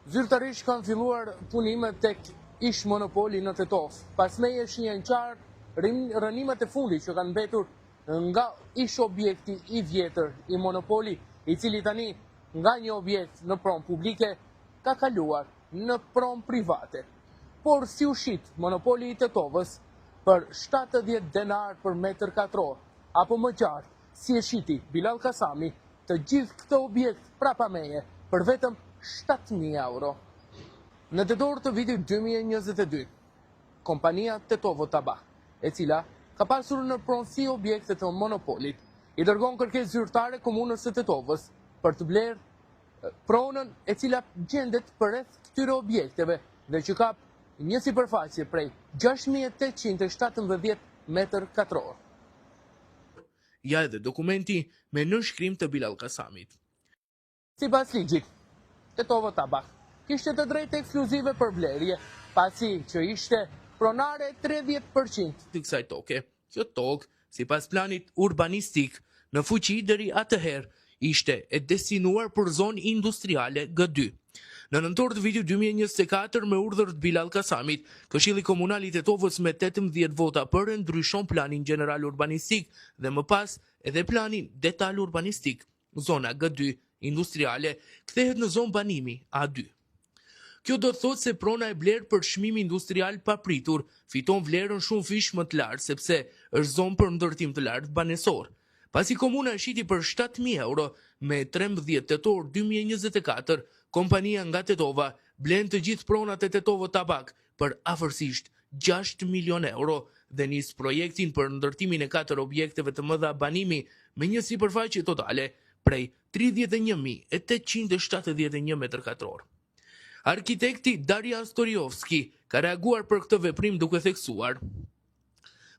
Zyrtarisht kanë filluar punimet tek ish monopoli në Tetovë. Pas meje shihen qartë rrënimet e fundit që kanë mbetur nga ish objekti i vjetër i monopoli, i cili tani nga një objekt në pronë publike ka kaluar në pronë private. Por si u shit monopoli i Tetovës për 70 denarë për metër katror, apo më qartë, si e shiti Bilall Kasami të gjithë këtë objekt prapa meje për vetëm 7.000 euro. Në tetor të vitit 2022, kompania Tetovo Tabak, e cila ka pasur në pronësi objekte të monopolit, i dërgon kërkesë zyrtare komunës së Tetovës për të blerë pronën e cila gjendet përreth këtyre objekteve dhe që kap një sipërfaqe prej 6817 metër katror. Ja edhe dokumenti me nënshkrim të Bilall Kasamit. Sipas ligjit, Tetovo Tabak kishte të drejtë ekskluzive për blerje, pasi që ishte pronare 30% të kësaj toke. Kjo tokë, sipas planit urbanistik, në fuqi deri atëherë, ishte e destinuar për zonë industriale G2. Në nëntor të vitit 2024, me urdhër të Bilall Kasamit, Këshilli Komunal i Tetovës me 18 vota për e ndryshon planin gjeneral urbanistik dhe më pas edhe planin detal urbanistik. Zona G2 industriale kthehet në zonë banimi A2. Kjo do të thotë se prona e blerë për çmim industrial papritur fiton vlerën shumëfish më të lartë sepse është zonë për ndërtim të lartë banesor. Pasi komuna e shiti për 7000 euro me 13 tetor 2024, kompania nga Tetova blen të gjithë pronat e Tetovo Tabak për afërsisht 6 milion euro dhe nis projektin për ndërtimin e katër objekteve të mëdha banimi me një sipërfaqe totale prej 31.871 metër katror. Arkitekti Darijan Storiovski ka reaguar për këtë veprim duke theksuar: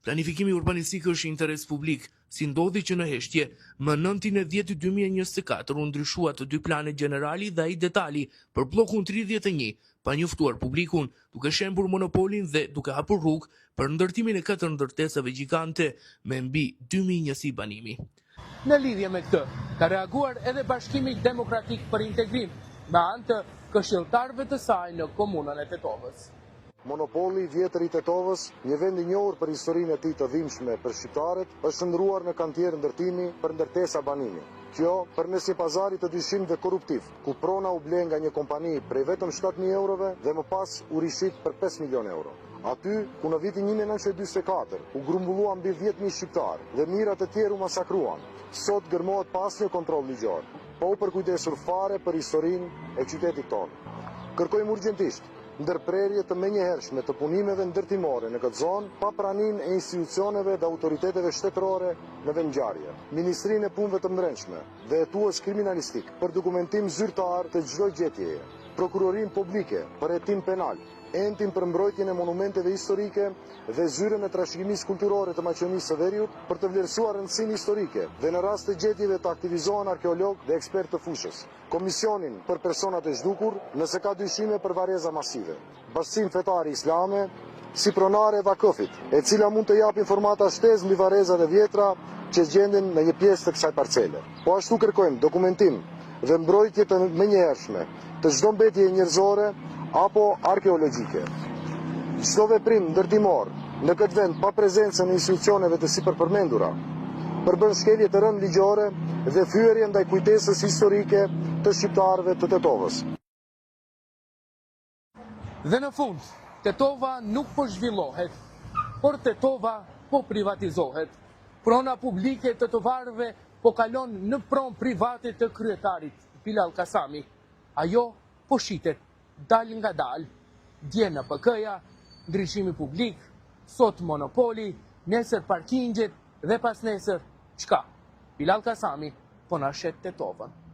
Planifikimi urbanistik është interes publik, si ndodhi që në heshtje, më 9.10.2024 u ndryshua të dy planet gjenerali dhe ai detali për bllokun 31, pa njoftuar publikun, duke shembur monopolin dhe duke hapur rrugë për ndërtimin e katër ndërtesave gjigante me mbi 2000 njësi banimi. Në lidhje me këtë, ka reaguar edhe Bashkimi Demokratik për Integrim, me anë të këshilltarëve të saj në komunën e Tetovës. Monopoli i vjetër i Tetovës, një vend i njohur për historinë e tij të dhimbshme për shqiptarët, është shndërruar në kantier ndërtimi për ndërtesa banimi. Kjo, përmes një pazari të dyshimtë dhe korruptiv, ku prona u ble nga një kompani prej vetëm 7.000 eurove dhe më pas u rishit për 5 milionë euro. Aty, ku në vitin 1944 u grumbulluan mbi 10.000 shqiptarë dhe mijëra të tjerë u masakruan, sot gërmohet pa asnjë kontroll ligjor, pa u përkujdesur fare për historinë e qytetit tonë. Kërkojmë urgjentisht ndërprerje të menjëhershme të punimeve ndërtimore në këtë zonë pa praninë e institucioneve dhe autoriteteve shtetërore në vendngjarje. Ministrinë e Punëve të Brendshme dhe hetues kriminalistik për dokumentim zyrtar të çdo gjetjeje. Prokurorinë Publike për hetim penal Entin për mbrojtjen e monumenteve historike dhe Zyrën e Trashëgimisë Kulturore të Maqedonisë së Veriut për të vlerësuar rëndësinë historike dhe në rast të gjetjeve të aktivizohen arkeologë dhe ekspertë të fushës. Komisionin për personat e zhdukur, nëse ka dyshime për varreza masive. Bashkësinë Fetare Islame, si pronare e vakëfit, e cila mund të japë informata shtesë mbi varrezat e vjetra që gjenden në një pjesë të kësaj parcele. Po ashtu kërkojmë dokumentim dhe mbrojtje të menjëhershme të çdo mbetjeje njerëzore apo arkeologjike. Çdo veprim ndërtimor në këtë vend pa prezencën e institucioneve të sipërpërmendura përbën shkelje të rëndë ligjore dhe fyerje ndaj kujtesës historike të shqiptarëve të Tetovës. Dhe në fund, Tetova nuk po zhvillohet, por Tetova po privatizohet. Prona publike e tetovarëve po kalon në pronë private të kryetarit Bilall Kasami. Ajo po shitet dalëngadalë. Dje NPK-ja, ndriçimi publik, sot monopoli, nesër parkingjet dhe pasnesër çka? Bilall Kasami po na shet Tetovën.